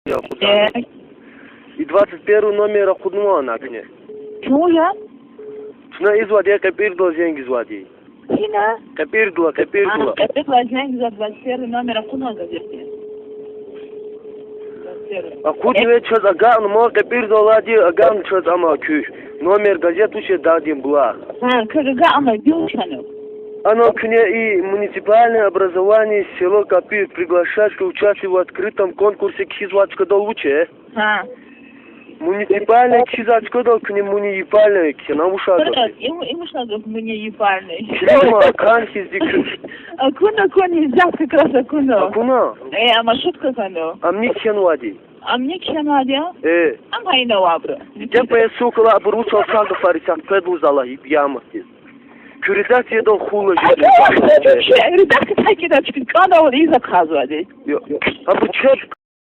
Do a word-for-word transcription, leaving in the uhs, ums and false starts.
я, акъудна. Э. И двадцать первый номер акъуднава ана куьне? Чун я? Чна ийизвайди я, КьепӀирдалай зенг ийизвайди. Чна? КьепӀирдалай, КьепӀирдалай. А, КьепӀирдалай зенг ийизвайди, двадцать первый номер акъуднава газетдин? Акъуднава, чаз агакьна, ма КьепӀирдалайди агакьна чаз ама куь номер газет вуч я дагъдин булах. Гьа, квез агакьна, вуч ана? Ана куьне и муниципальное образование село Капир приглашает к участию в открытом конкурсе кхьизвай чкадал вуч я? Гьа. Муниципальное кхьизвай чкадал куьне муниципальное кхьена вуч ада? Им, им вуч лагьана муниципальное? Килигма, кӀан хьиз ди куьн. Акуна, акуна, исятда как раз акуна. Акуна? Э, а маршрутка кана? Ам ни кхьенвайди? Ам ни кхьенвайди я? Э. Ам гьа ина авайбур. Дидед паясукала абур вуч алчах гафар исятда къведа лугьуз Аллагь, и пияматдиз. Куь редакциядал хул жеди. Редакция гьакӀ я, чпин кӀанда авайди ийиз ахъайзавайди. Йо. Абур чеб